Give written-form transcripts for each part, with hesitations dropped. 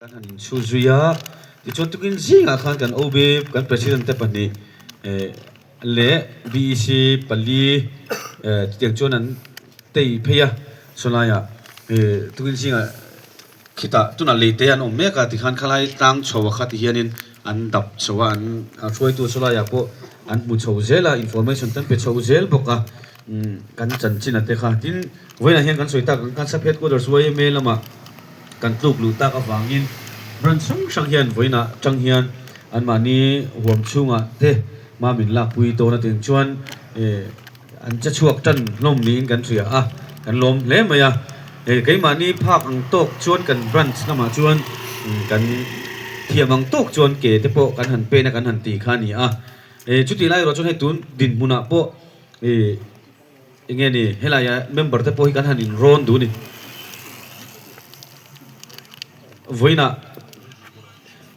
Kan han inchhu zui a, tichuan tukin zingah khan kan OB kan President te pahnih leh BEC pali chutiang chuan an tei phei a, sawlaiah tukin zingah khitah tunah leite an awm mek a tikhan khalai tlang chho a kha ti hianin an dap chho a, an hruaitu sawlaiah pawh an hmu chho zel a, information te an pe chho zel bawk a, kan chanchin a te kha. Tin, vawiinah hian kan sawi tak ang khan Sub Headquarters yma lamah Kan tluk luh tak avangin branch hrang hrang hian vawiinah tang hian anmahni huam chhungah te hma min lakpui dawn a tih chuan an che chhuak tan hlawm niin kan hria a, kan lawm hle mai a. Keimahni phak ang tawk chuan kan branch lamah chuan kan thiam ang tawk chuan ke te pawh kan han pen a kan han ti kha a ni a. Chutih lai erawh chuan hei tun dinhmunah pawh Enge ni, helaia member te pawh hi kan han inrawn duh a ni. Vawiinah,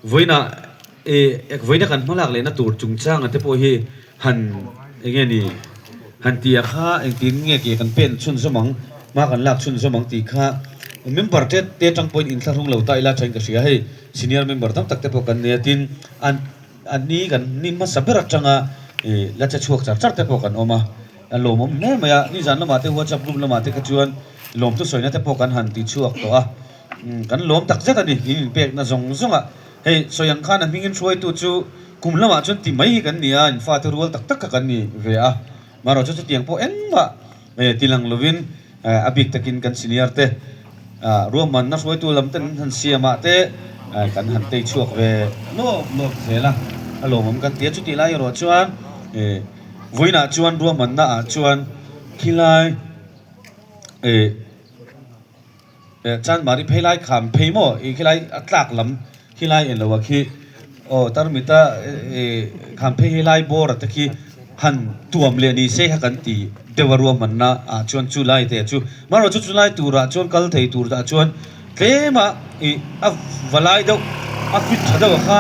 vawiinah e vawiina kan hmalak lehna tur chungchanga te pawh hi han enge ni, han ti a kha engtin nge ke kan pen chhunzawm ang, hma kan lak chhunzawm ang tih kha member te te atang pawhin inthlahrung lo ta ila thain ka hria. Hei senior member tam tak te pawh kan nei a, tin an an ni kan ni hmasa ber atanga la che chhuak char char te pawh kan awm a. A lawmawm hle mai a, nizan lamah te WhatsApp group lamah te kha chuan lawmthu sawina te pawh kan han ti chhuak tawh a, kan lawm tak zet a ni, in inpekna zawng zawng a, hei sawi ang khan a hmingin hruaitu chu kum lamah chuan ti mai hi kan ni a, in fate rual tak tak kha kan ni ve a, marawh chu chutiang pawh engmah ti lang lovin a bik takin kan senior te ruahmanna hruaitu lam ten an han siamah te kan han tei chhuak ve lawp lawp zel a, a lawmawm kan ti a, chutih lai erawh chuan. Vawiinah chuan ruahmanna ah chuan khilai eh eh Chanmari phei lai kham phei maw ih khilai a tlak lam khilai eng lo ah khi aw tarmita eh kham phei helai bawr ah te khi han tuam leh ni se kha kan ti deuh a ruahmanna ah chuan chu lai te chu marawh chu chulai turah chuan kal thei tur ah chuan Tlema ih a va lai deuh a fit tha deuh a kha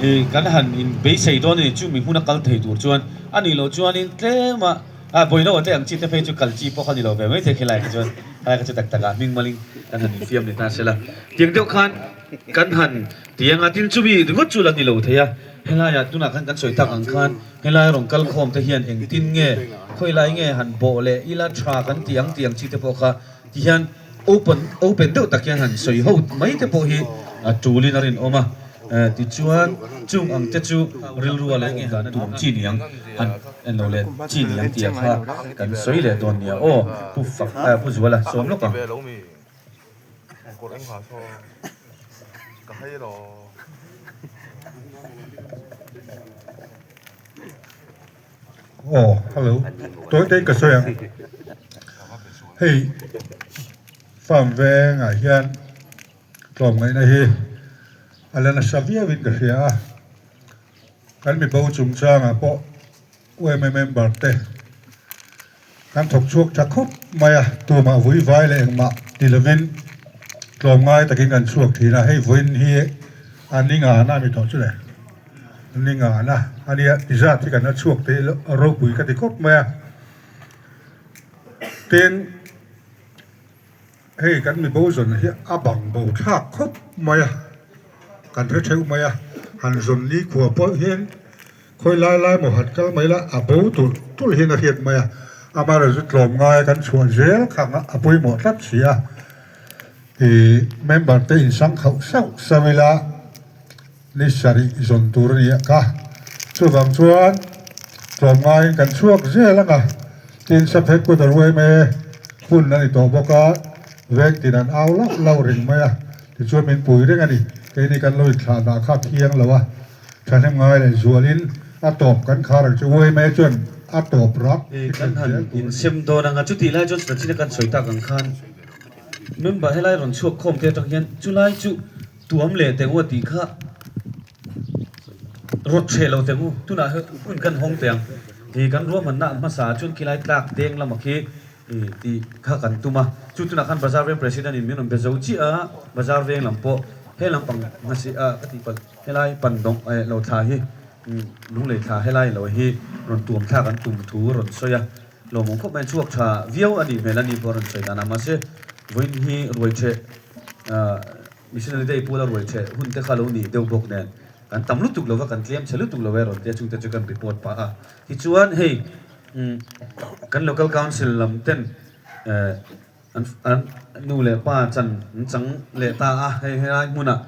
ih kan han in beisei dawn a ni chu mi hmun a kal thei tur chuan a nih loh chuanin tlema ah bawihno te ang chi te phei chu kal chi pawh kha ni lo ve mai thei khilai kha chuan helai kha chu tak tak ah hming malin kan han infiam ni ta sela tiang deuh khan kan han ti anga tin chumi ringawt chu la ni lo thei a helaiah tunah khan kan sawi tak ang khan helai rawn kal khawm te hian engtin nge khawilai nge han bawh leh ila tha kan tih ang tih ang chi te pawh kha Tihian open open deuh tak hian han sawi ho mai te pawh hi a tulin a rinawm a, tichuan chung ang te chu rilru a lo awm dan tur chi niang han en lo leh chi niang tih ah kha kan sawi leh dawn nia aw Pu Fak Pu Zuala sawm lawk ang. Aw hello tawi te ka sawi ang hei farm veng ah hian tlawmngaihna hi a la nasa viau in ka hria a kan mibo chungchang ah pawh yma member te kan thawk chhuak tha khawp mai a tumah vui vai leh engmah ti lovin tlawmngai takin kan chhuak thin a hei vawiin hi a ni ngana a ni tawh chu le. Ni ngana a nia ti zat hi kan la chhuak thei lo a ropui ka ti khawp mai a tin hei kan mibo zawn hi a bang bo thlak khawp mai a kan hre theuh mai a han zawn ni khua pawh hian khawi lai lai maw han kal mai la a bo tulh tulh hian a hriat mai a amaherawhchu tlawm ngai kan chhuah zel kha a pawimawh tlat si a ih member te insang khauh sauh sauh ila. Ni sarih zawn tur a ni a ka. Chuvang chuan tlawmngaiin kan chhuak zel ang a, tin Saphet kut a ruai mai e, hun a ni tawh bawk a, veng tin an au lauh lauh reng mai a, tichuan min pui reng a ni. Keini kan lo inthlah dah kha a thiang lo a, thahnem ngai leh zualin a tawp kan khar ang chu uai mai chuan a tawp rak i Kan thlen han zel tur a ni. insem dawn ang a, chutih lai chuan chutah chin a kan sawi tak ang khan member helai rawn chhuak khawm te atang hian chulai chu Tuam leh teh u a tih kha rawt hreh lo teh u, tunah hian hun kan hawng teh ang. Ih kan ruahmanna hmasa ah chuan khilai tlak deng lamah khi ih tih kha kan tum a, chu tunah khan Bazar Veng President in min rawn be zo chiah a, Bazar Veng lam pawh he lampang hmasi ah ka tih palh helai pan dawng eh lo thla hi lunglei thla helai lo hi rawn tuam thlak an tum thu rawn sawi a, lawmawm khawp mai chhuak tha viau a nih hmel a ni pawh a rawn sawi dan a, mahse vawiin hi ruai ṭheh ah. Missionary Day pula ruai chhe hun te kha lo ni deuh bawk nen kan tam lutuk lo va, kan tlem chhe lutuk lo erawh tia chungte chu kan report pah a. Tichuan hei kan Local Council lam ten an an nu leh pa chan an chang leh ta a, hei helai hmunah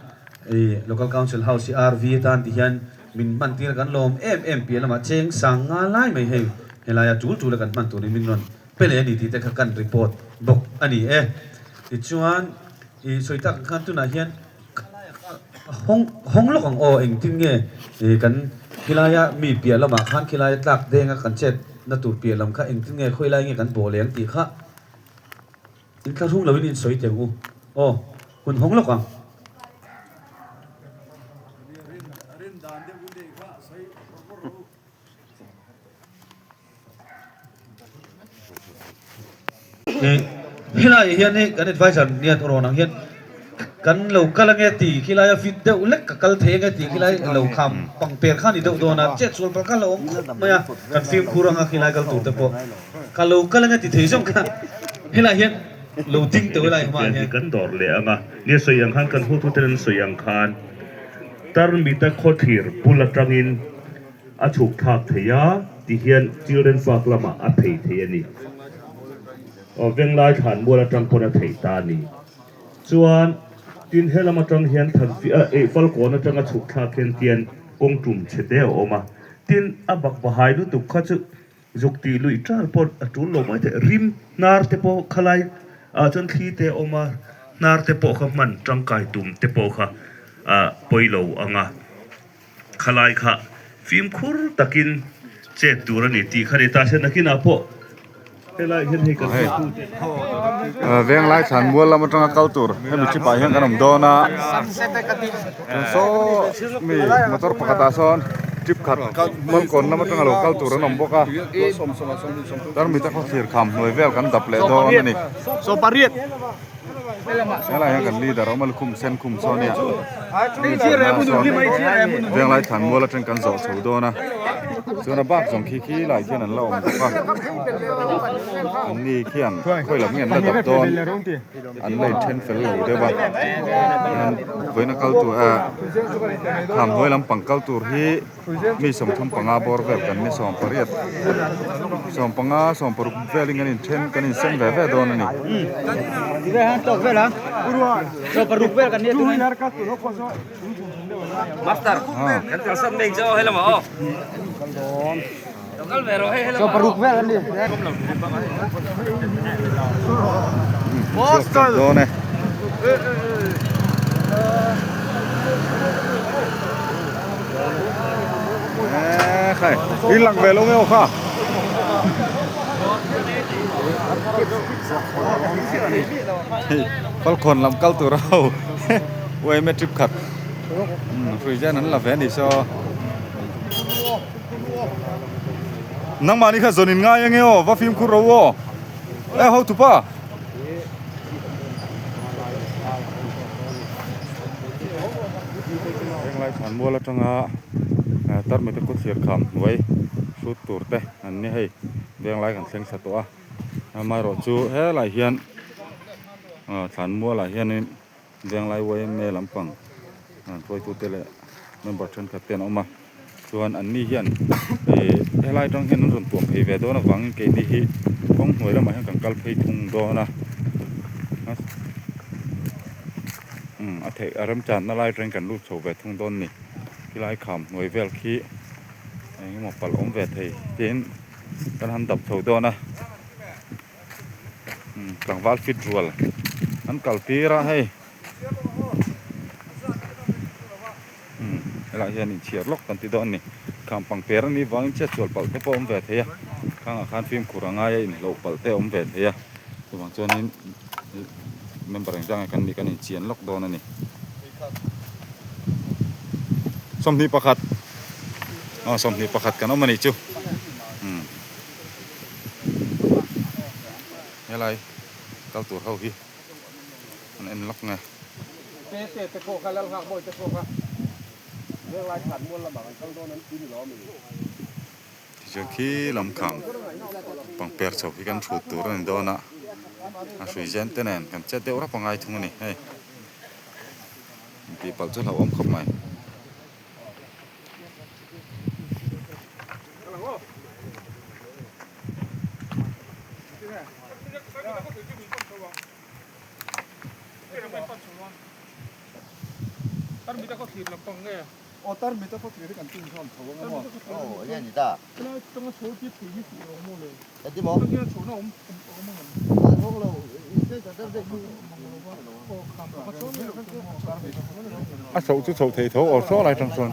Local Council House hi RV atan ti hian min hman tir kan lawm em em piah lamah cheng sang nga lai mai hei helaia tul tul a kan hman turin min rawn pe leh a ni tih te kha kan report bawk a ni e. Tichuan i sawi tak ang khan tunah hian hawng hawng lawk ang aw engtin nge ih kan khilaia mi piah lamah khan khilaia tlak denga kan chet na tur piah lam kha engtin nge khawilai nge kan bawh leh ang tih kha inthlahrung loin in sawi teh ang u aw hun hawng lawk ang. Helaiah hian hei kan advisor nia rawn ang hian kan lo kal ange tih khilaia fit deuh lek ka kal thei ange tih khilai lo kham pang per kha a ni deuh dawn a, chet sual palh kha a lo awm khawp mai a, kan fimkhur anga khilai kal tur te pawh ka lo kal ange ti thei zawng kha helaiah hian lo ding teuh helai hmaah hian. Kan dawr leh anga nia sawi ang khan kan hotute an sawi ang khan tarmita khawthlir bul atangin A chhuk thlak thei a, ti hian Children Park lamah a phei thei a ni. Aw Venglai thlanmual atang pawn a theih ta a ni. Chuan tin helam atang hian Thanfi a eh Falkawn atanga chhuk thlak hian tian kawng tum chhe te a awm a. Tin a bak bahai lutuk kha chu zuk tih luih ṭal pawh a ṭul lo mai thei. Rim hnar te pawh khalai ah chuan thli te a awm a, hnar te pawh kha hman tangkai tum te pawh kha a pawi lo ang a. Khalai kha fimkhur takin chet tur a ni tih kha ni ta se nakinah pawh helai hian hei kan hmutu te Venglai thlan mual lam atanga kal tur hemi trip ah hian kan awm dawn a chuan saw mi motor pakhat ah sawn trip khat Malkawn lam atanga lo kal tur an awm bawk a tarmita khawthlir kham hnuai vel kan dap leh dawn a ni. Helai hian kan leader awm a lukhum sen khum saw nia Venglai thlan mual atang kan zawh chho dawn a chuan a bak zawng khi khi lai khian an la awm bawk a an ni khian khawi lam nge an la dap dawn an la inthen fel lo deuh a vawiin a kal tur ah thlam hnuai lampang kal tur hi. Mi 35 bawr vel kan ni 18 15 16 velin kan inthen kan insem ve ve dawn a ni. Chhuak dawn e. Khai, in lang ve lo nge aw kha. Falkhawn lam kal tur ho uaime trip khat hrui zen an la ve a ni saw. Nangmahni kha zawn in ngai ange aw va fimkhur ro aw e hotupa. Henglai thlan mual atanga tarmita kawtthlir kham hnuai hrut tur te an ni hei venglai kan thleng thla tawh a amaherawh chu helai hian thlan mualah hianin venglai yma lampang hruaitute leh member thenkhat te an awm a chuan an ni hian ih helai atang hian an rawn tuam phei ve dawn avangin keini hi kawng hnuai lamah hian kan kal phei thung dawn a umm a theih a remchanna lai atangin kan lut chho ve thung dawn a ni khilai kham hnuai vel khi eng emaw palh awm ve thei tiin kan han dap chho dawn a. Tlangval fit rual an kal tir a hei helaiah hian inchhiar lawk kan ti dawn a ni kham pangper a nih vangin chhiat sual palh te pawh a awm ve thei a khangah khan fimkhur a ngai a inhloh palh te a awm ve thei a chuvang chuanin member engzah nge kan nih kan inchian lawk dawn a ni 21 aw 21 kan awm a nih chu. Helai kal tur ho hi an en lawk nge. Tichuan khi lam khang pangper chho hi kan hrut tur a ni dawn a, a hrui zen te nen kan chet deuh rap a ngai thung a ni hei. Tih palh chu hlauhawm khawp mai. A chhoh chu chhoh thei tho aw saw lai tang chuan.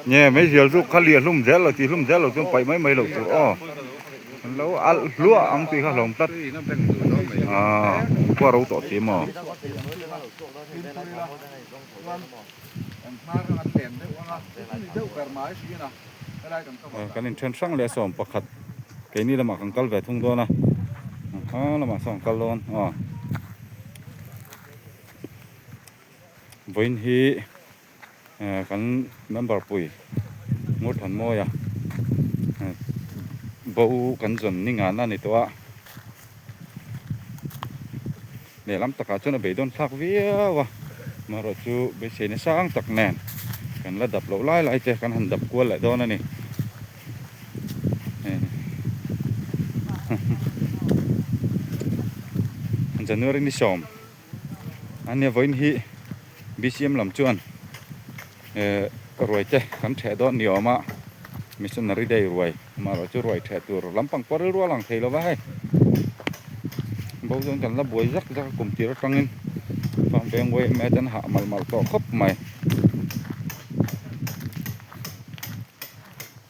Nge meizial zuk kha liah hlum zel lo tih hlum zel lo chuan paih mai mai loh tur aw an lo alh hluah ang tih kha hlawm tlat aaa khua ro tawh si maw. Kan inthen hrang leh sawm pakhat keini lamah kan kal ve thung dawn a kha lamah sawn kan kal dawn aw vawiin hi kan member pui Ngurthanmawia bo kan zawn ni ngana a ni tawh a lehlam takah chuan a beidawn thlak viau a amaherawh chu beisei nasa ang tak nen kan la dap loh lai lai te kan han dap kual leh dawn a ni January ni sawm a nia vawiin hi B_C_M lam chuan eh ruai te kan theh dawn ni awm a missionary day ruai amaherawh chu ruai theh tur lampang pawh rilru a lang thei lova hei bo chuan kan la buai zak zak a kum tir atangin farm veng yma te an hah malh malh tawh khawp mai.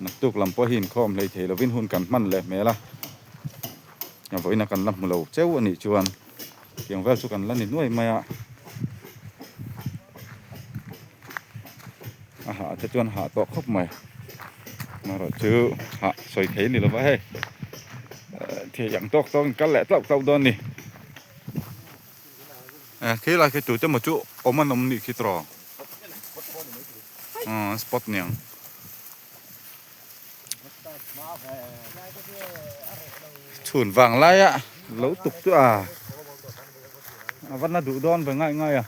Naktuk lam pawh hi inkhawm hlei thei lovin hun kan hman leh hmel a, vawiina kan la hmu lo cheu a nih chuan tiang vel chu kan la ni nuai mai a, a hah te chuan hah tawh khawp mai, amaherawh chu hah sawi thei a ni lova hei thei ang tawk tawk in kal leh tlauh tlauh dawn a ni. Khilai khi tute maw chu awm an awm nih khi tawh an spot niang. Chhun vang laia lo tuk chu a a va na duh dawn ve ngai ngai a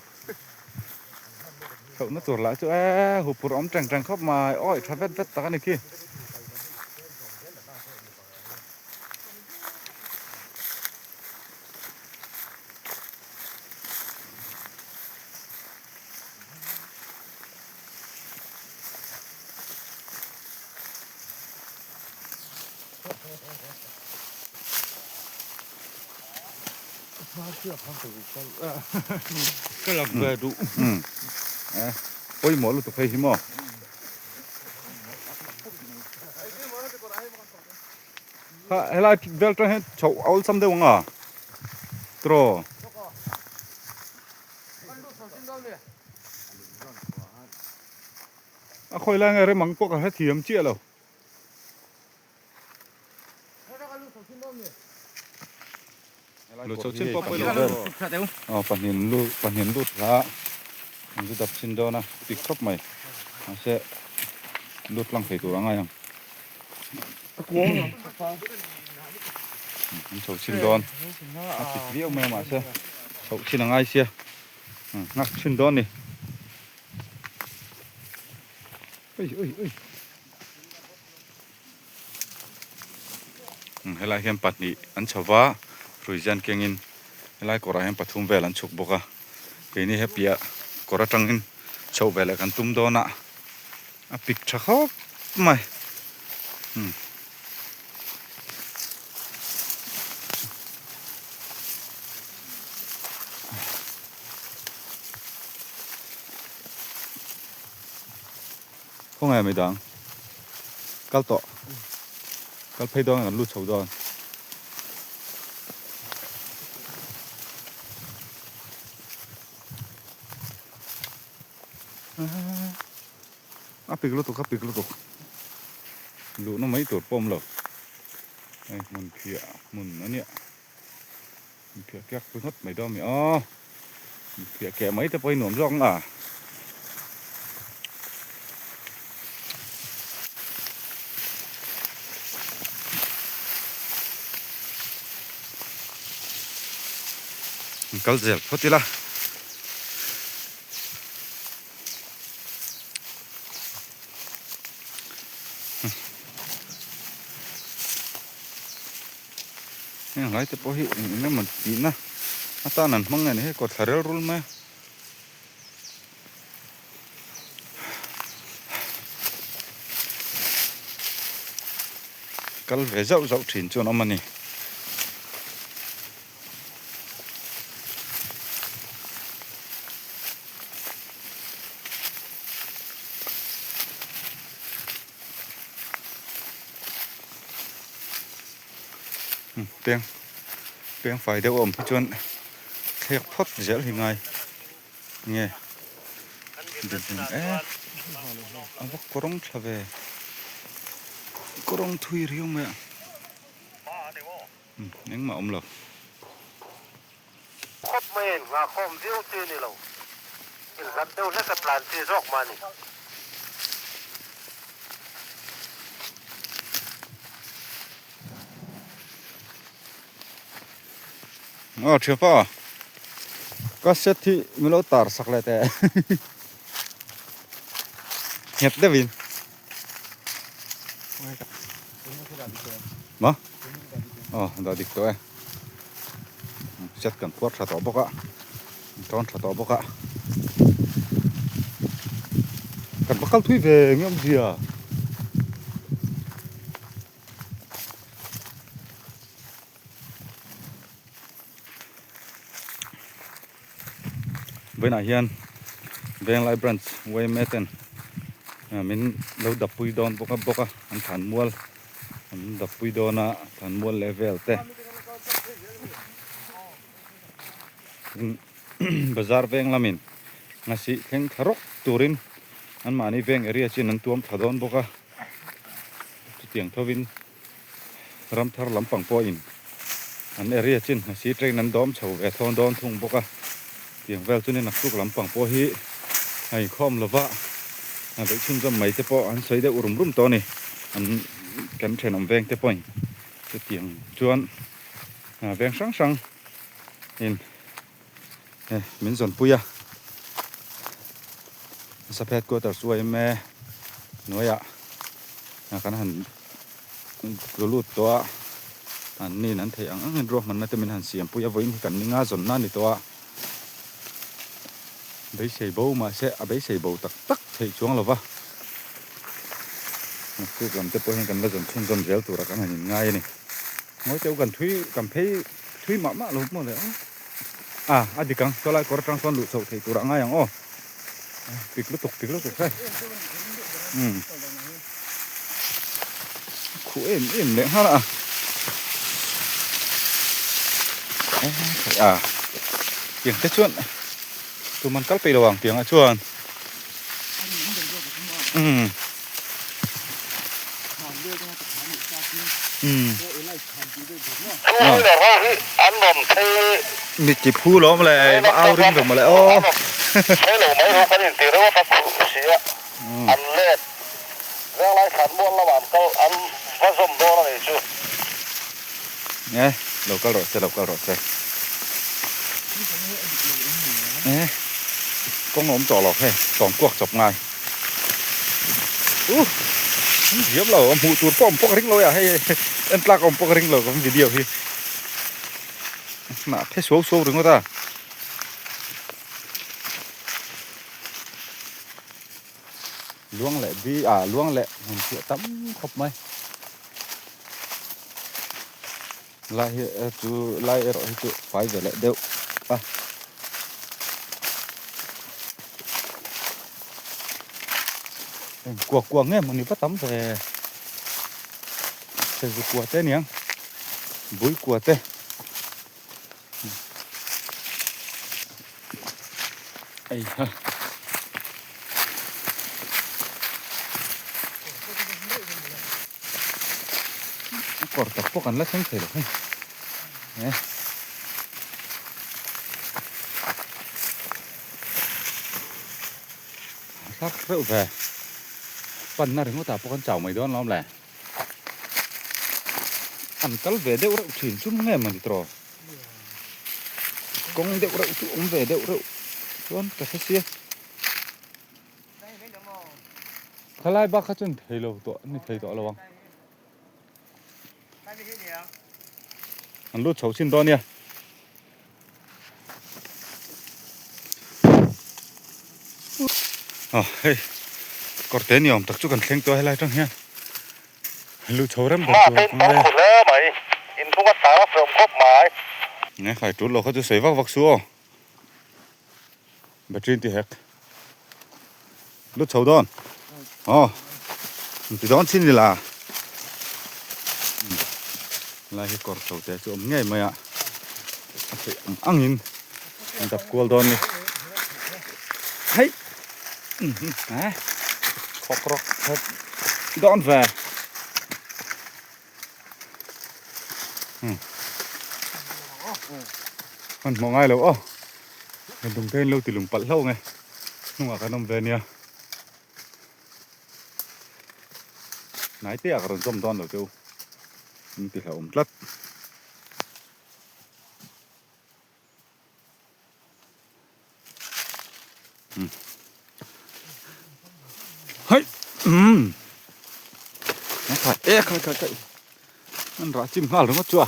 chhohna tur lah chu e huphurh awm teng teng khawp mai awi tha vet vet tak a ni khi. Pawimawh lutuk hei hi maw. Kha helai vel tang hian chhoh a awlsam deuh ang a tiraw. A khawi lai nge rem ang pawh ka hre thiam chiah lo. Lu chho chin pawh pawilo vel aw pahnih lu pahnih lut hla an zu dap chin dawn a pik khawp mai mahse lut tlang thei tur a ngai ang an chho chin dawn a pik viau mai a mahse chhoh chin a ngai sia nghak chin dawn a ni ui ui ui. Helai hian pahnih an chho va hruizian kengin helai kawrah hian pathum vel an chhuk bawk a keini he piah kawr atangin chhoh veleh kan tum dawn a a pik tha khawp mai umm. Khawngaih a midang kal tawh kal phei dawn kan lut chho dawn. A pik lutuk a pik lutuk luhna mai tur pawh awm lo. Hei hmun phiah hmun a nia hmun phiah kiak ringawt mai dawn a ni aw hmun phiah keh mai te pawh hi nuam zawk ang a. Kal zel phawt ila. Heng hlai te pawh hi eng eng emaw tihna atan an hmang nge ni hei kawtthla rel rul mai a. Kal ve zauh zauh thin chuan awm a ni. Peng peng fai deuh a awm hi chuan thlek phawt zel hi ngai nge dinhmun e a va kawrawng tha ve kawrawng thui riau mai a. Engmah awm lo. Khawp mai in nghahkhawm viau chi a ni lo. Inhlat deuh hlek a tlan chi zawk mah a ni. Aw thiapa ka set hi min lo tar sak leh teh nghet deuh in. Ma aw dah dik tawh e set kan phuar tha tawh bawk a tawn tha tawh bawk a kan va kal thui ve nge awmzia. Vawiinah hian Venglai Branch yma ten min lo dappui dawn bawk a bawk a an thlan mual an dappui dawn a thlan mual leh vel te bazar veng lamin ngasih thleng thla rawk turin anmahni veng area chin an tuam thla dawn bawk a chutiang thovin. Ram thar lampang pawhin an area chin a si train an dawm chho ve thawn dawn thung bawk a, tiang vel chuan naktuk lampang pawh hi a inkhawm lova a beih chhunzawm mai te pawh an sawi deuh rum rum tawh a ni, an kan thenawm veng te pawhin chutiang chuan veng hrang hrang in min zawnpui a, Sap headquarters yma hnuaiah kan han tlu lut tawh a, an nin an theih ang angin ruahmanna te min han siampui a, vawiin hi kan ninga zawnna a ni tawh a, beisei bo mahse a beisei bo tak tak theih chuang lo va, naktuk lam te pawh hian kan la zawn chhunzawm zel tura kan han inngai a ni. Ngawi teuh kan thui kan phei thui mah mah lo maw le aw. A a dik ang saw lai kawr atang sawn luh chhoh theih tur a ngai ang aw. Pik lutuk pik lutuk hei. Umm. Khuh em em leh nghal a. A tiang te chuan tuman kal peih lo ang tiang ah chuan. Umm. Mi ti phu lawm le va au ring ve mawle aw. Nge lo kal rawh se lo kal rawh se. Nge kawng a awm tawh lo hei tawng kuak chawp ngai. Uh diam lo a hmuh tur pawh awm pawh ka ring lo e a hei en tlak awm pawh ka ring lo kan video hi hnah phe suau suau ringawt a luang leh bi ah luang leh hmun chiah tam khawp mai lai hi chu lai erawh hi chu fai ve leh deuh a. Kua kua nge mawni va tam ve sazu kua te aniang bui kua te ei ha. Kawr tak pawh kan la thleng thei lo hei. Eh. Thlak reuh ve. Panna ringawtah pawh kan chau mai dawn lawm le. An kal ve deuh reuh thin chu nge mawni tawh. Kawng deuh reuh chu awm ve deuh reuh chuan ka hre sia. Khalai bak kha chuan thei lo tawh ni thei tawh lo ang. An lut chho chin dawn nia. Ah hei kawr te ni awm tak chu kan thleng tawh a helai atang hian lu chho rem ber tur a awm hle mai inchhung a tar a hreawm khawp mai. Nge khai tul lo kha chu sawi vak vak su aw. Battery ti hek. Lut chho dawn. Aw. Ti dawn chin ni la. Lai hi kawr chho te chu awm ngei mai a. A theih ang angin an dap kual dawn ni. Hei. Eh. Khawk rawk khat dawn ve. Hman hmuh ngai lo aw. Hei dum te in lo ti lum palh hlauh nge. Hnungah kan awm ve nia. Hnai te ah ka rawn zawm dawn lo cheu. In ti hlauhawm tlat. Hei umm khai e khai khai khai an rah chim nghal ringawt chu a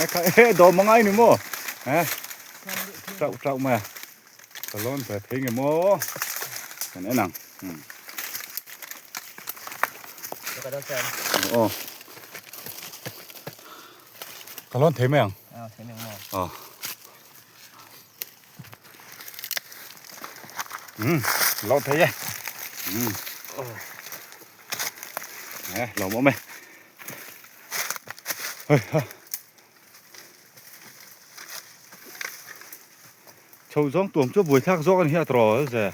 e khai e dawm a ngai ni maw e chauh chauh mai a ka lawn ve thei nge maw kan en ang aw ka lawn thei mai ang aw um lawn thei e um e lawm awm e hei ha. Chho zawng tuam chu buai thlak zawk a ni hi a tawrh ze.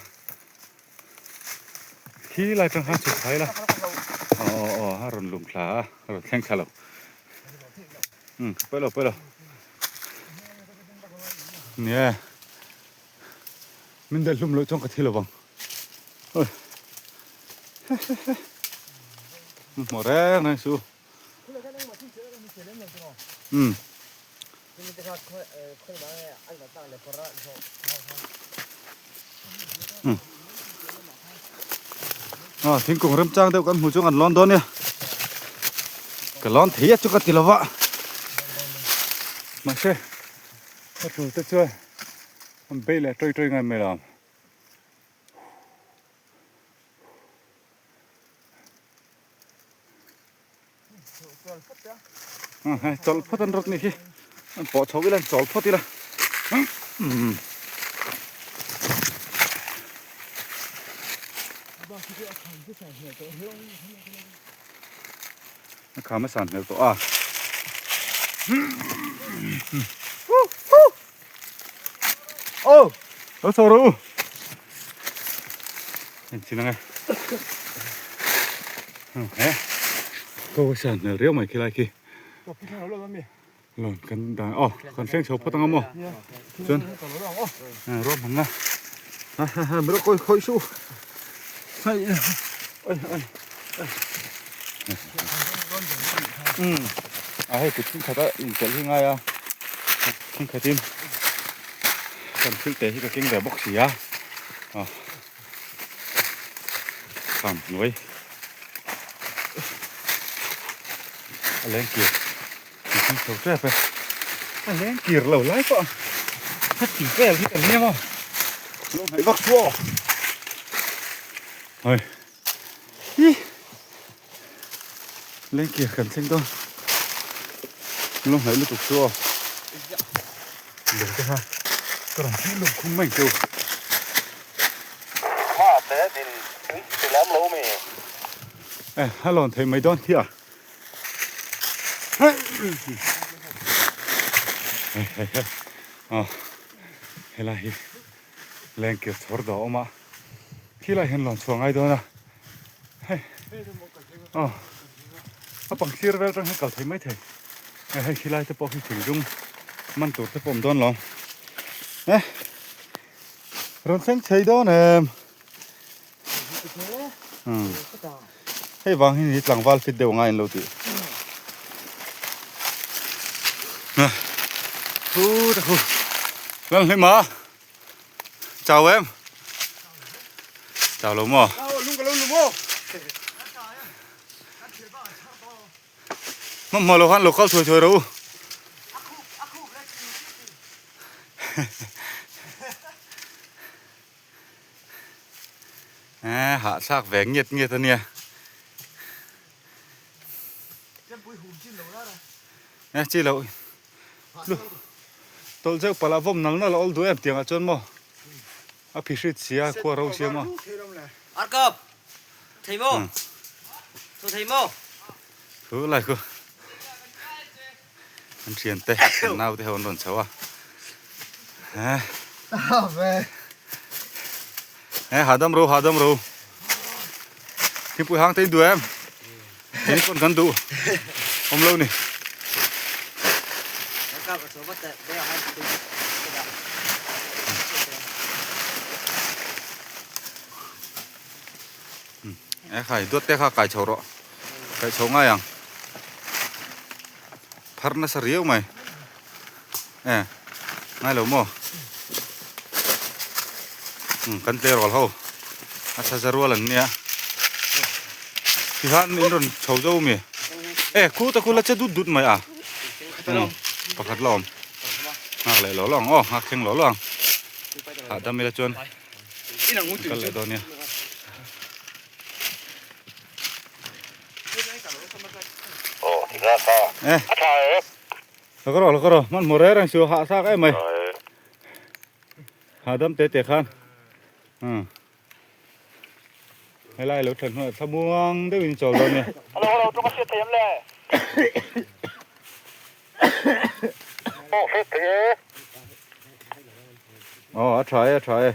Khi lai tang khan chhuk phai la. Aw aw aw a rawn lum thla a, a rawn thleng thla lo. Um pawi lo pawi lo. Nia. Min delh hlum loh chuan ka thi lo vang. Oi. Hmuh reng reng su. Um. À, thingkung remchang deuh kan hmu chu kan lawn dawn nia ka lawn thei a chu ka ti lo va mahse ka tul te chuan an bei leh tawi tawi ngai mai lo ang. Chawlh phawt an rawt ni khi an pawh chho ila an chawl phawt ila a kham a san hmel tawh a ô lo chho rawh u en chin ang e he ko ka san hmel riau mai khilai khi lon kan dan aw kan thleng chho phawt anga maw chuan ruah hman na ha ha ha mero kawi khawi su hai oi oi um a hei kut thenkhat a inchawlh hi ngai a thenkhatin kan thil te hi ka keng ve bawk si a ah kham hnuai a leng kir kan thleng chho tep e a leng kir lo lai pawh a ti vel hi kan nia maw lo hnaih vak chu aw hei. Hi Lengkir kan thleng dawn lo hnaih lutuk chu aw Lung te kha ka rawn tih lung khum mai chu. Hma te din ti lem lo mi. E a lawn thei mai dawn khi a. Hei hei hei aw helai hi. Lengkir chhawr daw a awm a, khi lai hian lawn chhuah ngai dawn a, hei aw a pang sir vel atang hian kal thei mai thei, hei hei khi lai te pawh khi thing dung man tur te pawh awm dawn lo e rawn thleng thei dawn em umm hei vang hi ni tlangval fit deuh ngai an lo tih thu te khu Lalhlima. Chau em? Chau lo maw? Hmahmawh lo khan lo kal thuai thuai rawh u. Eh, hahthlak ve ngiat ngiat a nia. Eh, chi lo. Lu tawlh zeuh palh a vawm nal nal a awl duh em tiangah chuan maw a phi hrit sia khua ro sia maw. Arkap thei maw thu thei maw. Thu lai khu an thian te an nau te ho an rawn chho a eh eh hahdam ro hahdam ro thingpui hang te in duh em. Kei pawn kan duh awm lo ni. E khai duat te kha kai chho rawh kai chho ngai ang phar nasa riau mai e ngai lo maw kan tleirawl ho a tha za rual an nia tihian in rawn chho zo mi e khu ta khu la che dut dut mai a pakhat la awm nghak leh lo lo ang aw nghak thleng lo lo ang hahdam ila chuan kal leh dawn nia. Eh. Lo ka rawh, lo ka rawh, hmanhmawh reng reng chu hah thlak em mai. Hahdam te te khan. Umm. Helai lo thlen hnuaiah thlamuang deuhin chawl dawn nia. Hello, hello, tum a hriat thei em le? Aw, hriat thei e. Aw, a tha e, a tha e.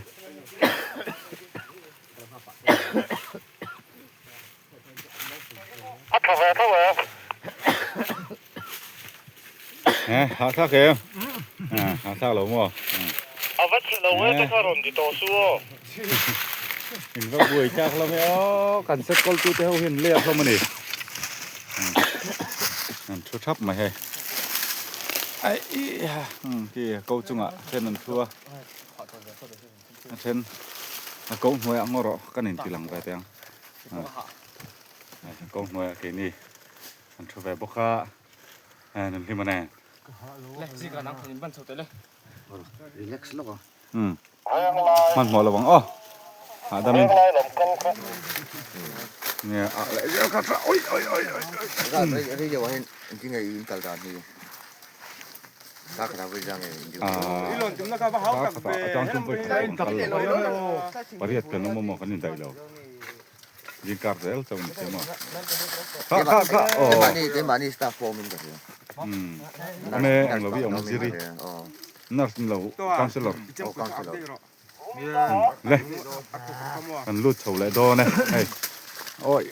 A tha ve tho e. Eh, hah thlak em? Ah, hah thlak lo maw? A va chhe lo e te kha rawn ti tawh su aw. In va buai tlak hlawm e aw, kan set kawl tu te ho hian leh hlawm a ni. An thu thap mai hei. Ai ha, khi ko chungah then an thu a. A then a ko hnuaiah ngaw rawh kan inti lang ve teh ang. A ko hnuaiah keini an thu ve bawk a, an hlim a nen. Hmanhmawh lo ang aw, hahdam in. Nge a leh zel kha tha oi oi oi oi. Pariat kan awm amaw kan indaih lo zing kar zel chauh ni sia maw kha kha kha aw umm ame ang lo hi awm ziri nurse ni lo councellor le kan lut chho leh dawn e hei awi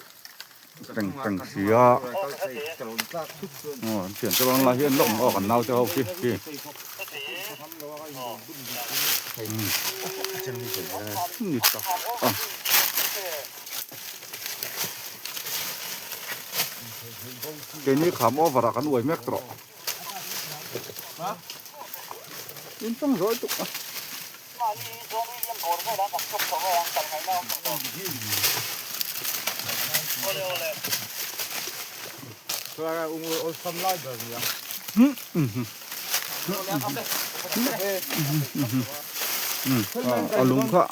teng teng si a aw an thian te rawn lai hi an la awm aw kan nau te ho khi khi ni tak a keini kham over ah kan uai mek tawh. In tawng zawi tuk a. A lung kha.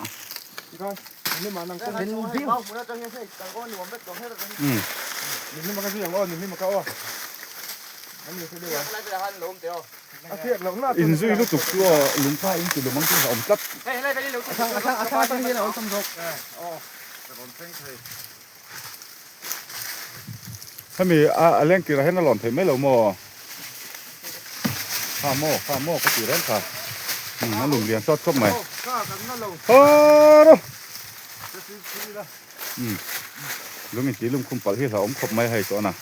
In zui lutuk chu aw lungpha in ti lum ang chu a awm tlat. Hemi a leng tirah hian a lawn thei mai lo maw? Kha maw kha maw ka ti reng kha. A lung lian sawt khawp mai. Haro! Umm lung in tih lum khum palh hi hlauhawm khawp mai hei tawh na.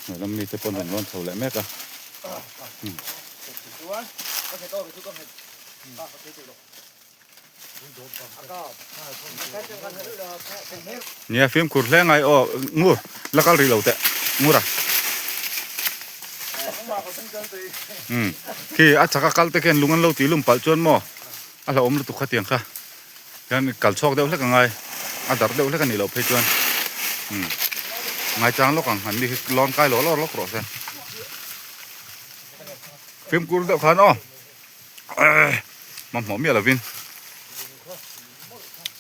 Hnuai lam mite pawn rawn lawn chho leh mek a. Nia fimkhur hle ngai aw ngur la kal rih lo teh ngur a. Umm khi a chak a kal te khian lung an lo tih lum palh chuan maw a hlauhawm lutuk khatiang kha. Hian kal chhuak deuh hlek a ngai a darh deuh hlek a nih loh phei chuan umm ngaichang lawk ang an ni hi lawn kai lawh lawk lawk rawh se fimkhur deuh khan aw hmanhmawh miah lovin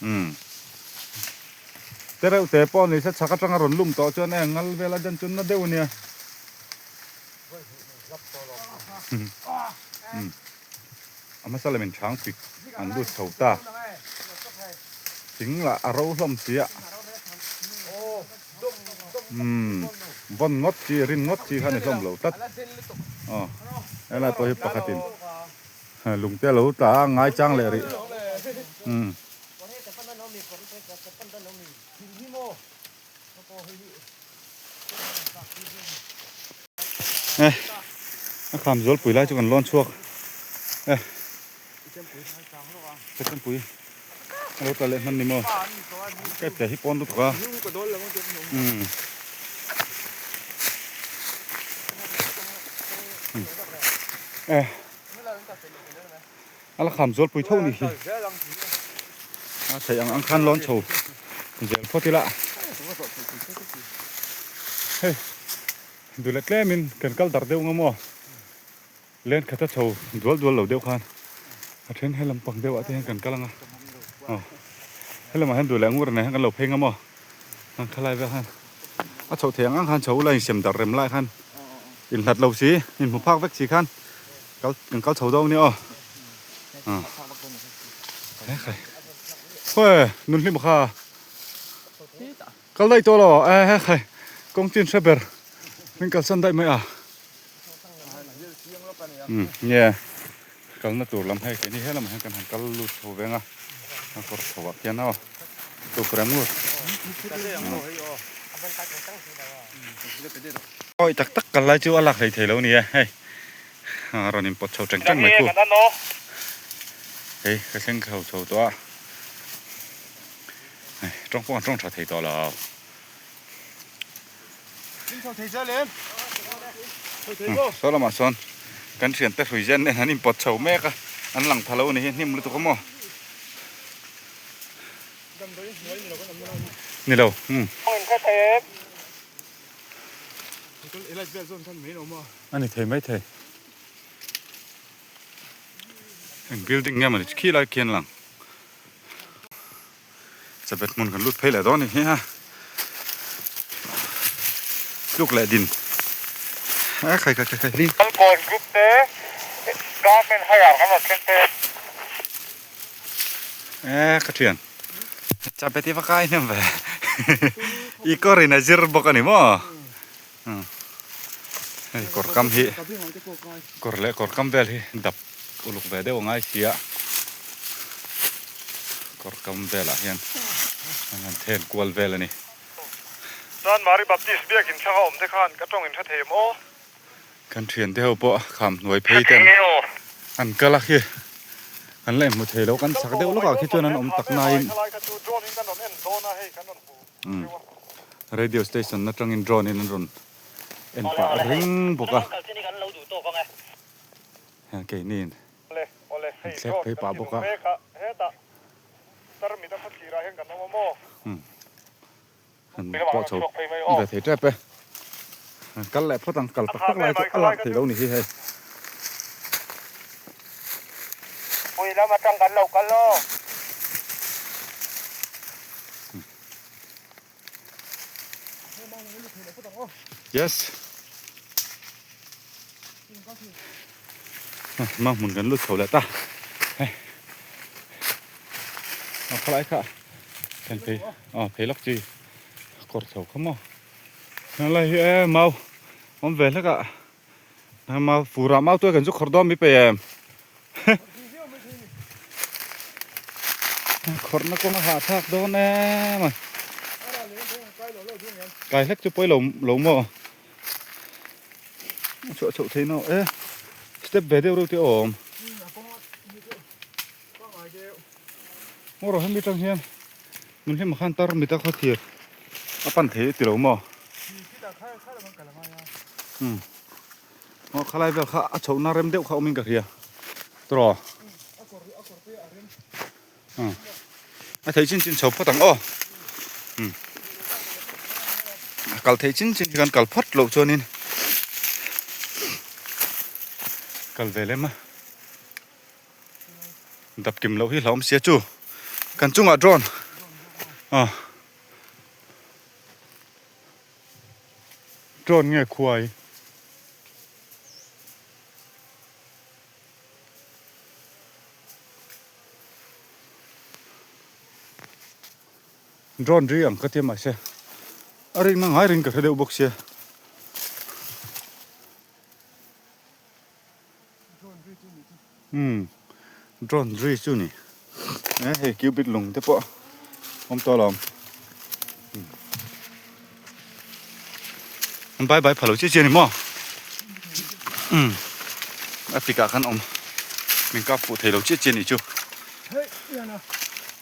umm tereuh te pawh ni se chhak atanga rawn lum tawh chuan e ngal vel a den chu na deuh a nia umm. A hmasa lamin chhang pik an lut chho ta. Thing lah a ro hlawm si a. Umm vawn ngawt chi rin ngawt chi kha a ni hlawm lo tlat. Aw helai pawh hi pakhatin lungte a lo tla a ngai chang leh rih. Umm. Eh a kham zual pui lai chu kan lawn chhuak eh ka chempui a lo tla leh hman ni maw ka ipte hi pawn lutuk a umm eh a la kham zual pui tho ni hi a theih ang ang khan lawn chho zel phawt ila hei duh leh tlemin kan kal darh deuh nga maw len khat a chho dual dual lo deuh khan a then he lampang deuh ah te hian kan kal anga aw helamah hian duh leh ngur nei hian kan lo phei nga maw an khalai vel khan a chhoh theih ang ang khan chho ula insem darh rem lai khan inhlat lo si inhmu phak vek si khan. Kal kan kal chho dawn nia aw. He khai. Khawi nun hlim kha. Kal daih tawh lo e he khai. Kawng chin hre ber. Min kal san daih mai a. Um nge kalna tur lam hei keini he lamah hian kan han kal lut chho veng a. A kawr chho ah khian aw. Tukverh ngur. Awi tak tak kal lai chu a lak hlei thei lo a ni e hei. A rawn inpawt chho teng teng mai khu. Hei ka thleng chho chho tawh a. Hei tawng pawh an tawng tha thei tawh lo. Saw lamah sawn kan thiante hrui zen nen an inpawt chho mek a. An lang tha lo a ni hi hnim lutuk a maw. Ni lo. A ni thei mai thei. Eng building nge mawni khi lai khian lang. Chabet hmun kan lut phei leh dawn a ni hi a. Tluk leh din. A khai khai khai khai. Kalkawn group te government hire kan rawn thleng te. E ka thian. Chabet i va kai hnem ve. I kawr in a zir bawk a ni maw? Hei kawr kam hi kawr leh kawr kam vel hi dap uluk ve deuh a ngai si a kawr kam velah hian an han then kual vel a ni. Chuan Mari Baptist biakin thlanga awm te khan ka tawng in hre thei em aw? Kan thian te ho pawh kham hnuai phei ten an kal a khi an la inhmu thei lo kan chak deuh lawkah khi chuan an awm tak nain Radio station atangin drone in an rawn en pah reng bawk a heng keini in an thlek phei pah bawk a an pawh chho ve thei tep e kal leh phawt ang kal tak tak lai chu a lak thei lo ni hi hei. Pui lam atang kan lo kal aw. Yes. Mang hmun kan lut chho leh ta. Hei. A khalai kha. Thlen phei ah phei lak chi kawr chho kha maw helai hi e mau awm ve hlek ah mau fur ah mau tuai kan chu khawrh dawn mi pe em khawrh na kawng a hah thlak dawn em a kai hlek chu pawi lo lo maw a chhuah chhoh theih nawh e step ve deuh reuh te a awm. Maw rawh hemi tang hian min hlim khan tar mit a khaw thir a pan thei ti lo maw um aw khalai vel kha a chhoh na rem deuh kha awm in ka hria tawh um a thei chin chin chho phawt ang aw um a kal thei chin chin hi kan kal phawt loh chuanin kal ve lem a. Dap kim loh hi hlauhawm sia chu kan chungah drone ah drone nge khuai drone ri ang ka tia mahse a rinna ngai ring ka hre deuh bawk sia. Umm drone ri chu ni e hei cupid lung te pawh awm tawh alawm an bye bye phalo chiah chiah a ni maw umm a tikah khan awm min kap fuh theilo chiah chiah a nih chu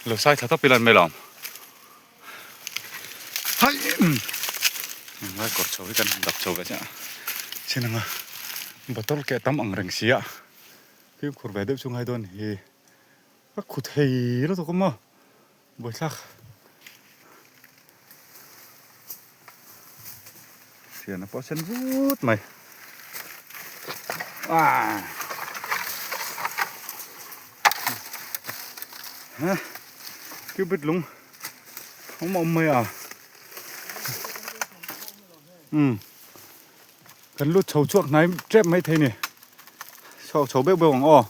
lo sai thla tawp ila an mai lo ang hai umm englai kawr chho hi kan han dap chho ve chiah a chin anga bottle keh tam ang reng si a fimkhur ve deuh chu ngai dawn hi a khu thei lutuk a maw buaithlak thian a pawh a sen vut mai ah ha cupid lung awm awm mai a umm kan lut chho chhuak hnai tep mai thei ni chho chho beuh beuh ang aw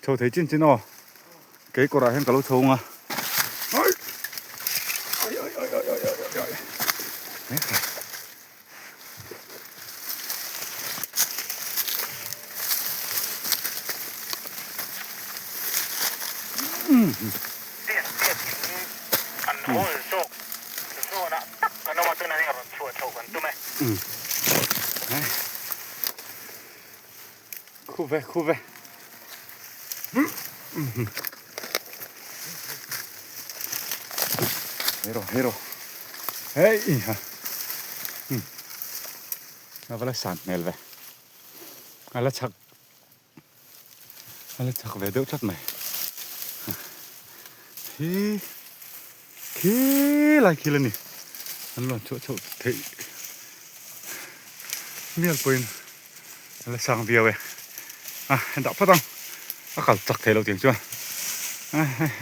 chho thei chin chin aw kei kawrah hian ka lo chho ang a Khu ve khu ve Hero hero Hei ha A va la san hmel ve A la chak A la chak ve deuh tlat mai Hi Khi lai khi la ni An luan chhuah chhoh theih mial pawhin a la sang viau e a en dah phawt ang a kal chak thei lo tiang chuan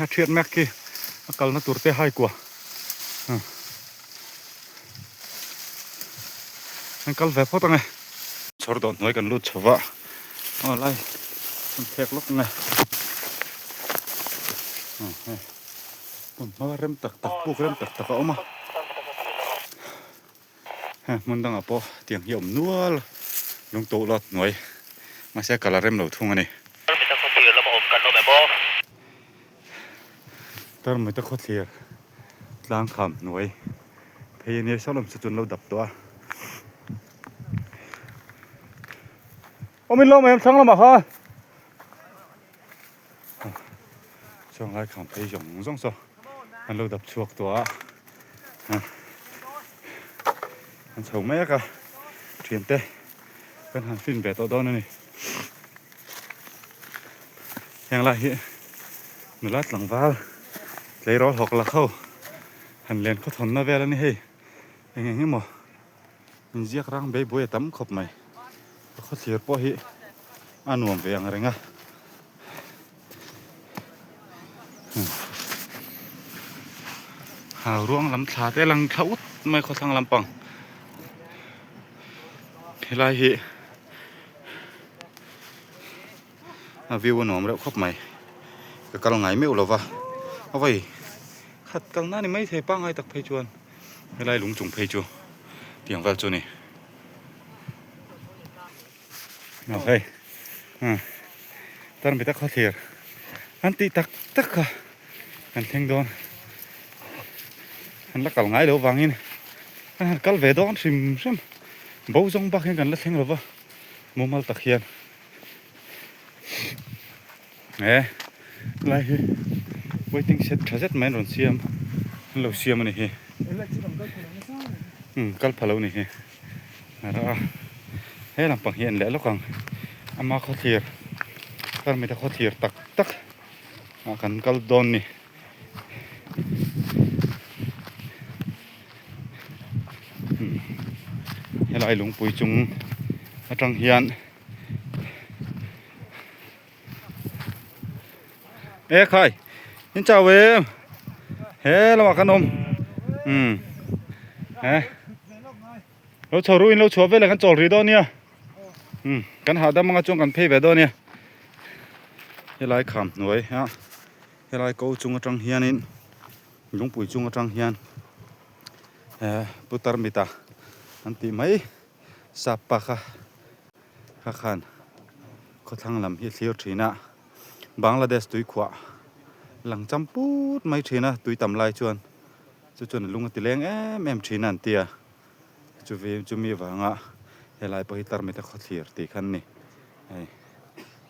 a thiat mek khi a kalna tur te hai kua an kal ve phawt ang e chhawr dawh hnuai kan lut chho va aw lai an phek lawk ang e hmun rem tak tak puk rem tak tak a awm a. Heng hmun dangah pawh tiang hi a awm nual lung to lawt hnuai mahse kal a rem lo thung a ni. Tarmita khawthlir lama awm kan awm em aw? Tarmita khawthlir tlang kham hnuai phei a nia saw lam chu chuan lo dap tawh a. Awm in lo mai em thlang lamah khan. Chuang lai kham phei zawng zawng saw an lo dap chhuak tawh a an chho mek a thiante kan han fin ve tawh dawn a ni heng lai hi nula tlangval tleirawl hawk la kho han len khawthawn na vel a ni hei eng eng emaw inziak rang bei buai a tam khawp mai a khawthlir pawh hi a nuam ve ang reng a hau ruang lam thla te lang thla ut mai khawthlang lampang helai hi a view a nuam reuh khawp mai ka kal ngai meuh lova a vawi. khat kalna a ni maithei pangngai tak phei chuan helai lung chung phei chu tiang vel chu a ni. Aw hei tarmita khawthlir an tih tak tak kha kan thleng dawn an la kal ngai loh vangin an han kal ve dawn hrim hrim bo zawng bak hian kan la thleng lo va mumal tak hian he lai hi waiting shed tha zet mai an rawn siam an lo siam a ni hi umm kal pha lo a ni hi. A he lampang hi an leh lawk ang ama khawthlir tarmita khawthlir tak tak ah kan kal dawn ni. Helai lungpui chung atang hian e khai in chau em he lamah kan awm umm he lo chho ruh in lo chhuah vel ah kan chawl rih dawn nia umm kan hahdam anga chuan kan phei ve dawn nia helai kham hnuai a helai ko chung atang hianin lungpui chung atang hian eh pu tarmita an tih mai sap pa kha. Kha khan khawthlang lam hi a thlir thin a, Bangladesh tuikhuah lang cham put mai thin a, tui tam lai chuan chu chuan a lung a ti leng em em thin a an ti a, chuvi chumi avanga helai pawh hi tarmita khawthlir tih khan ni hei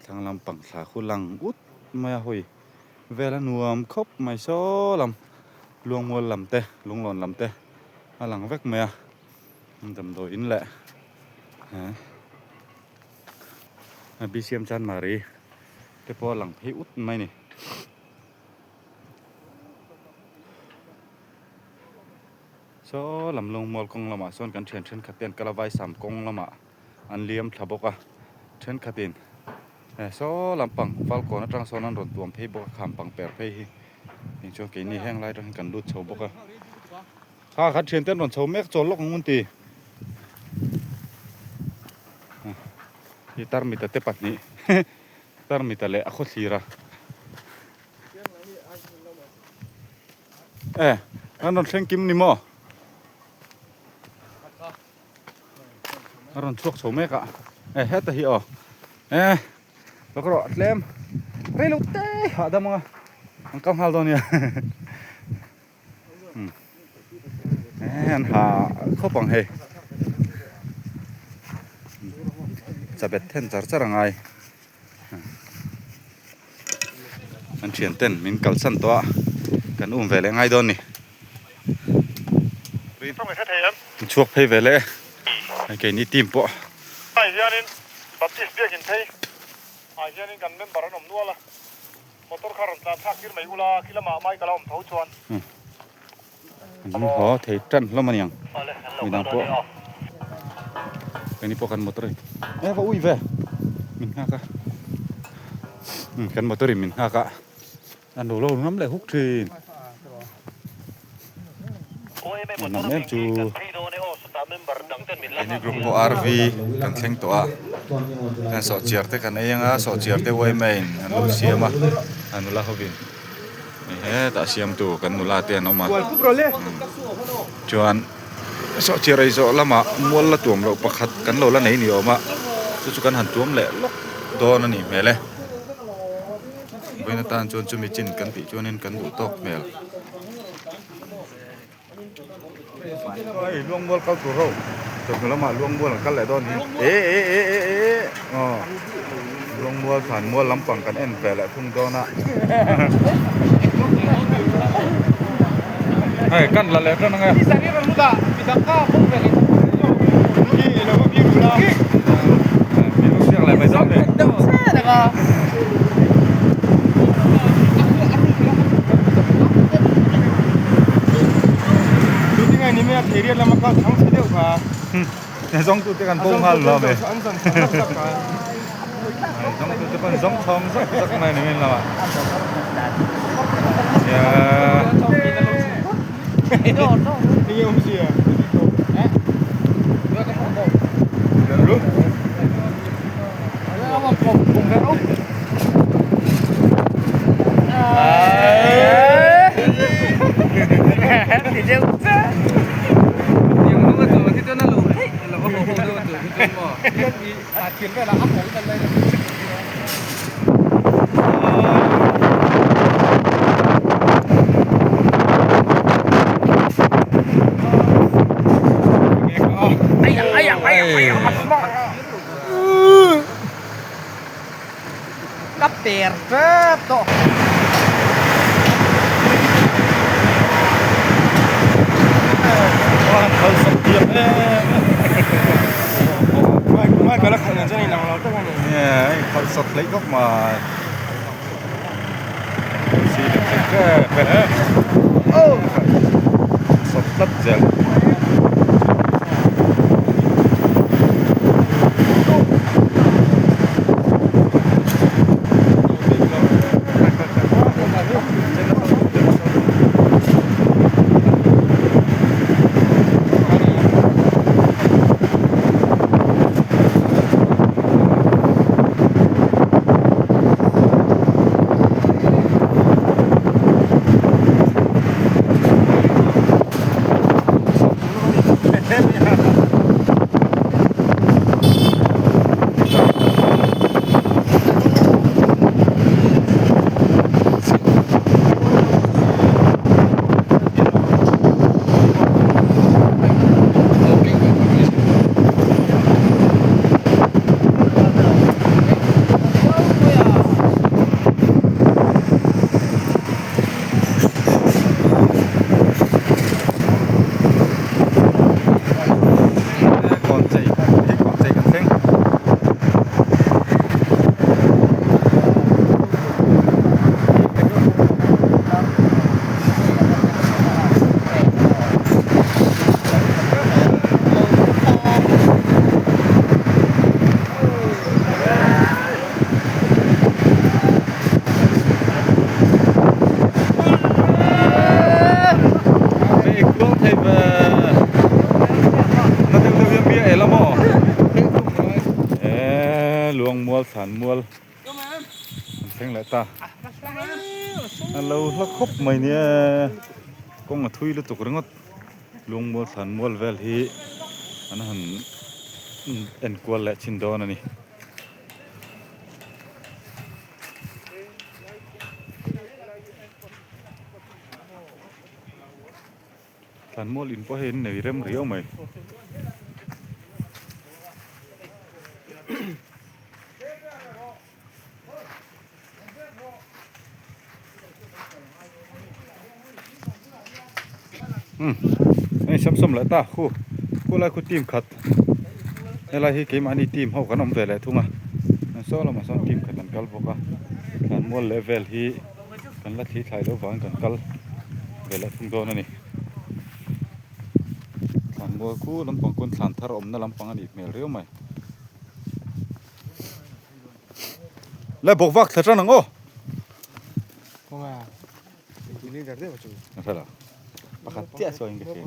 thlang lampang thla khu lang ut mai a hawi vel a nuam khawp mai saw lam luangmual lam te lunglawn lam te a lang vek mai a. Damdawi in leh BCM Chanmari te pawh a lang phei ut mai a ni. Saw lam lungmual kawng lamah sawn kan thian thenkhat te an kal a vaisam kawng lamah an liam thla bawk a thenkhatin saw lampang falkawn atang sawn an rawn tuam phei bawk a kham pang per phei hi engchuan keini heng lai atang hian kan lut chho bawk a. Kha kha thian te an rawn chho mek chawl lawk ang an ti. Hi tarmita te pahnih tarmita leh a khawthlir a. E an rawn thleng kim ni maw? A rawn chhuak chho mek a. E heta hi aw. E Lawk rawh tlem rei lo te hahdam anga an kal nghal dawn nia. An ha khawp ang hei chabet then char char a ngai an thian ten min kalsan tawh a kan um ve leh ngai dawn ni chhuak phei ve leh e keini team pawh Baptist biakin phei ah hianin kan member an awm nual a. Motor kha rawn tlan thlak tir mai ula, khi lamah Michael a awm tho chuan. An haw thei tan hlawm a niang, midang pawh keini pawh kan motor in e va ui ve min nghak a, kan motor in min nghak a, an lo lo ram leh huk thin. Nam em chu Keini group pawh RV kan thleng tawh a kan sawhchiar te kan ei anga sawhchiar te yma in an lo siam a a nula hovin hetah siamtu kan nula te an awm a chuan sawhchiar ei zawh lamah mual la tuam loh pakhat kan lo la nei ni awm a chu chu kan han tuam leh lawk dawn a nih hmel e. Vawiin atan chuan chumi chin kan tih chuanin kan duh tawk hmel. Hei luangmual kal tur ho chawhnu lamah luangmual an kal leh dawn hi e e e e e aw luangmual thlanmual lampang kan en ve leh thung dawn a hei kan la leh tan ange. Zawng tute kan bo nghal lo me zawng tute kan zawng chhawng zak zak mai ni min lamah Ka per tep tawh. Luangmual thlanmual an thleng leh ta a lo hla khawp mai nia kawng a thui lutuk ringawt Luangmual thlanmual vel hi an han enkual leh chin dawn a ni. Thlanmual in pawh hei an nei rem riau mai. Umm hei samsam leh ta khu khulai khu team khat helai hi keimahni team ho kan awm ve leh thung a saw lamah sawn team khat an kal bawk a thlanmual leh vel hi kan la thli thlai loh vangin kan kal ve leh thung dawn a ni thlanmual khu lampang khawn thlan thar awmna lampang a nih hmel riau mai. Le bawk vak thla tan ang aw. Pakhat chiah sawi in ka hria.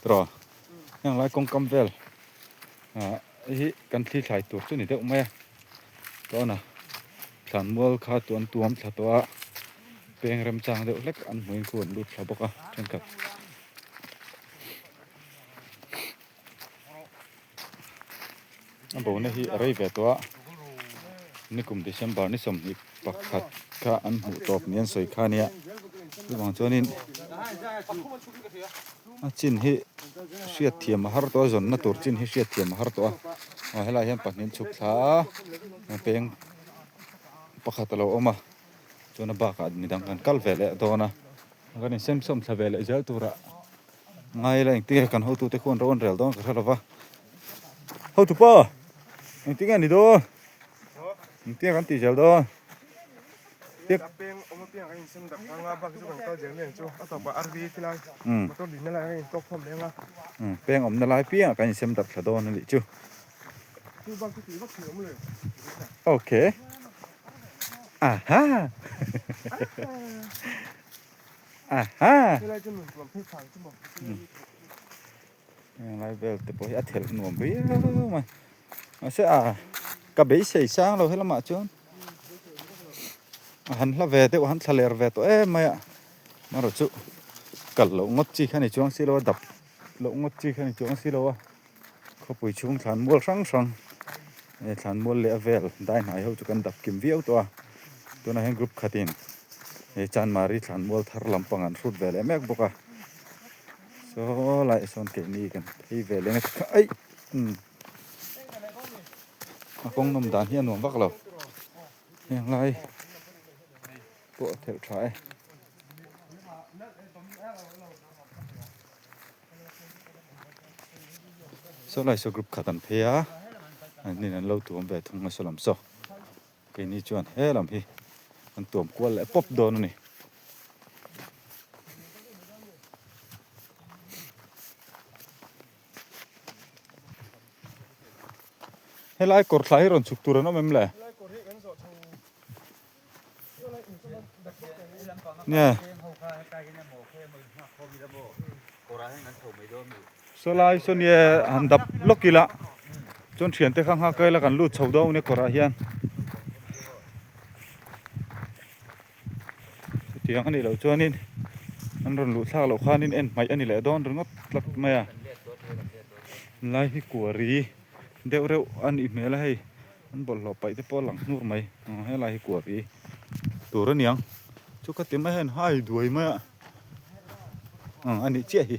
Tiraw heng lai kawngkam vel ah hei hi kan thli thlai tur chu ni deuh mai a tawna thlanmual kha chu an tuam thla tawh a peng remchang deuh hlek an hmuhin khu an lut thla bawk a thenkhat. A bona hi a rei ve tawh a nikum December ni 21 kha an hmuh tawp ni an sawi kha ania chuvang chuanin a chin hi hriat thiam a har tawh a zawnna tur chin hi hriat thiam a har tawh a aw helaiah hian pahnih an chhuk thla a peng pakhat a lo awm a chuan a bakah midang kan kal ve leh dawn a kan insem sawm thla ve leh zel turah. Ngai ila engtin nge kan hotute khuan ro an rel dawn ka hre lova. Hotu pa! Engtin nge ni dawn? Engtin nge kan tih zel dawn? Tik. A peng awm apiang kan insem dak anga bak chu kan kal zel mai ang chu. A tawpah RV khilai motor dinna lai kan intawk khawm leh anga. Peng awmna lai piangah kan insem dak thla dawn a nih chu. Chu bak chu tih vak thei awm lo. Okay. Aha! Aha! Heng lai vel te pawh hi a thelh nuam viau mai. Mahse a. Ka beisei sang lo helamah chuan a han hla ve deuh a han thla ler ve tawh em mai a amaherawh chu kal loh ngawt chi kha ni chuang si lo a dap loh ngawt chi kha ni chuang si lo a khawpui chhung thlan mual hrang hrang eh thlan mual leh a vel dai hnai ho chu kan dap kim viau tawh a tunah hian group khatin he chanmari thlan mual thar lampang an hrut ve leh mek bawk a saw lai sawn keini kan phei ve leh aih umm. A kawng nawm dan hi a nuam vak lo heng lai pawh a thelh tha e. Saw lai saw group khat an phei a an nin an lo tuam ve thung a saw lam saw keini chuan he lam hi an tuam kual leh pawp dawn a ni. Helai kawr thla hi rawn chhuk tur an awm em le? Nge. Sawlai saw nia han dap lawk ila chuan thiante kha nghak ila kan lut chho dawn nia kawrah hian. Chutiang a nih loh chuanin an rawn luh thlak loh khanin en hmaih a ni leh dawn ringawt tlat mai a. Lai hi kuari deuh reuh a nih hmel a hei an bawlhhlawh paih te pawh a lang hnur mai aw helai hi kuari tur a niang chu ka ti mai hian hai duai mai a aw a nih chiah hi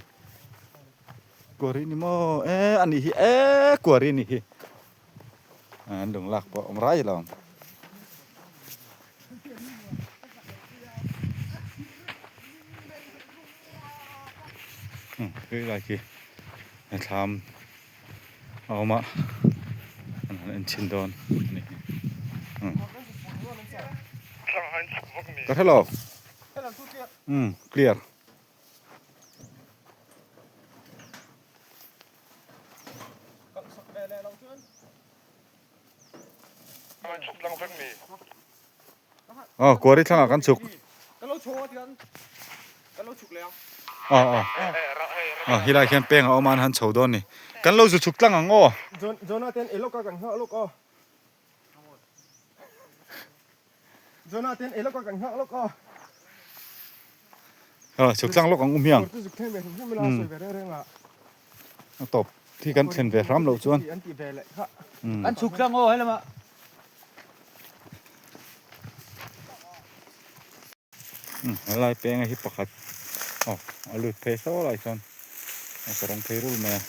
kuari ni maw e a nih hi e kuari a nih hi an lung lak pawh a awm rai lo ang. Khi lai khi thlam a awm a an han en chhin dawn a ni ka hre lo umm clear. Aw kuari thlangah kan chhuk. Aw aw aw helai hian peng a awm a an han chho dawn ni. Kan lo zu chhuk tlang ang aw. Aw chhuk tlang lawk ang u hmiang. A tawp khi kan thlen ve hram loh chuan. An chhuk tlang aw helama. Helai penga hi pakhat aw a lut phei saw lai chuan a kawrawng phei rul mai a.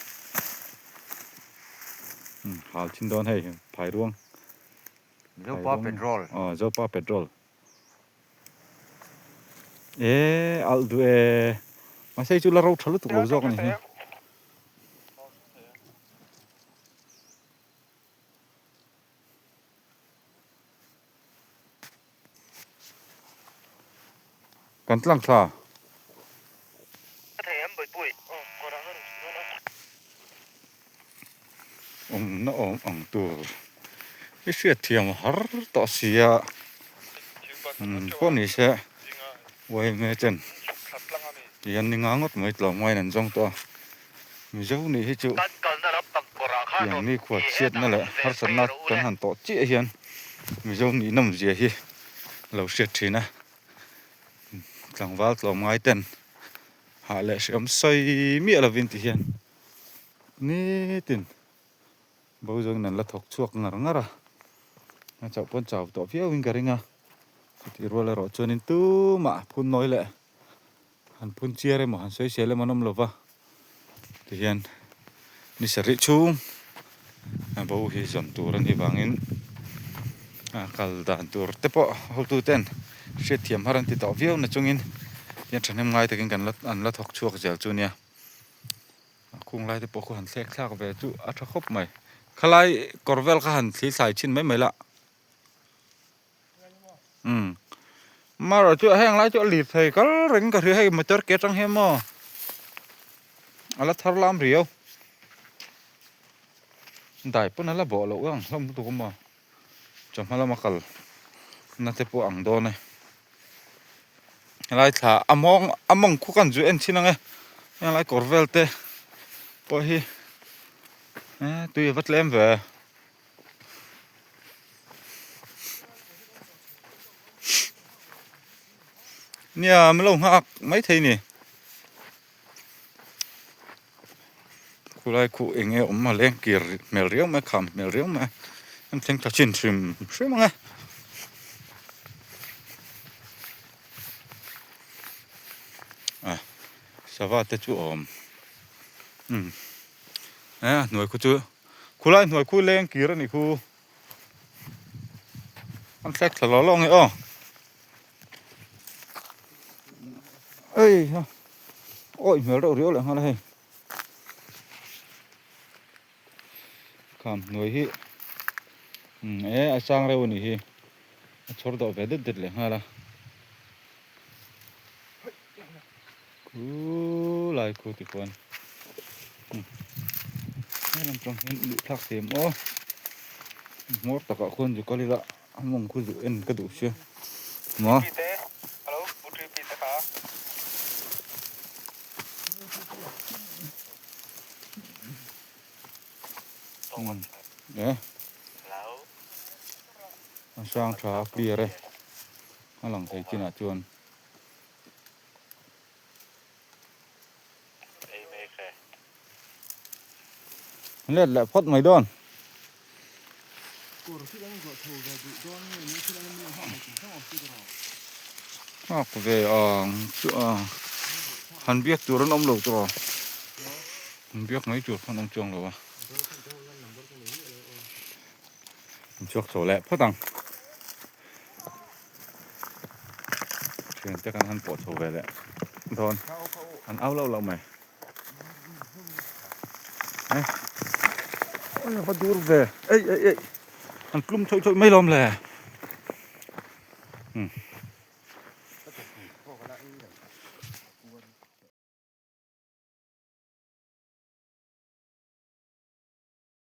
Hal chin dawn hei phairuang. Zopa petrol. Aw Zopa petrol. E alh duh e mahse hei chu la ro tha lutuk lo zawk a ni hi. Kan tlang thla. Awmna awm ang tur i hriat thiam har tawh si a pawh ni se uaime chen tihian ni nga ngawt mai tlawmngain an zawng tawh a Mizo nih hi chu tiang ni khuat chhiatna leh harsatna kan han tawh chiah hian Mizo nih nawmzia hi lo hriat thin a tlangval tlawmngai ten hah leh hreawm sawi miah lovin ti hian nitin bo zawngin an la thawk chhuak ngar ngar a a chauh pawn chau tawh viauin ka ring a chutih rual erawh chuanin tumah phun nawi leh han phun chiar emaw han sawi sel emaw an awm lova tihian ni sarih chhung a bo hi zawn tur a nih vangin a kal dan tur te pawh hotu ten hriatthiam har an ti tawh viau na chungin tihian thahnem ngai takin kan la an la thawk chhuak zel chu nia a khung lai te pawh khu han thlek thlak ve chu a tha khawp mai khalai kawr vel kha han thli thlai chhin mai mai lah. Umm marawh chu heng lai chu a lir thei kal reng ka hria hei motor ke atang hian maw a la thar lam riau dai pawn a la bawh loh ang hlawm lutuk a maw chawhma lama kal na te pawh ang dawn e helai thla a mawng a mawng khu kan zu en chhin ang e helai kawr vel te pawh hi eh tui a va tlem ve. Nia min lo nghak maithei ni. Khulai khuh eng nge awm a leng kir hmel riau mai a kham hmel riau mai a an thleng tha chin hrim hrim ang e. A sava te chu a awm umm e a hnuai khu chu khulai hnuai khu leng kir a nih khu an thlek thla lo lo ang e aw. Ei ha awi hmel reuh riau leh nghal a hei kham hnuai hi umm e a sang reuh a nih hi a chhawr dawh ve det det leh nghal a khulai khu ti khuan umm helam tang hian luh thlak thei em aw hmawr takah khuan zu kal ila. A mawng khu duh en ka duh sia maw. E a sang tha a clear e a lang thei chinah chuan. Let leh phawt mai dawn. Nghak ve ang chu a han biak tur an awm lo tawh a han biak mai tur khan awm chuang lo a an chhuak chho leh phawt ang thiante kan han pawh chho ve leh dawn an au loh loh mai. Oi a va dur ve ei ei ei an tlum thawih thawih mai lawm le.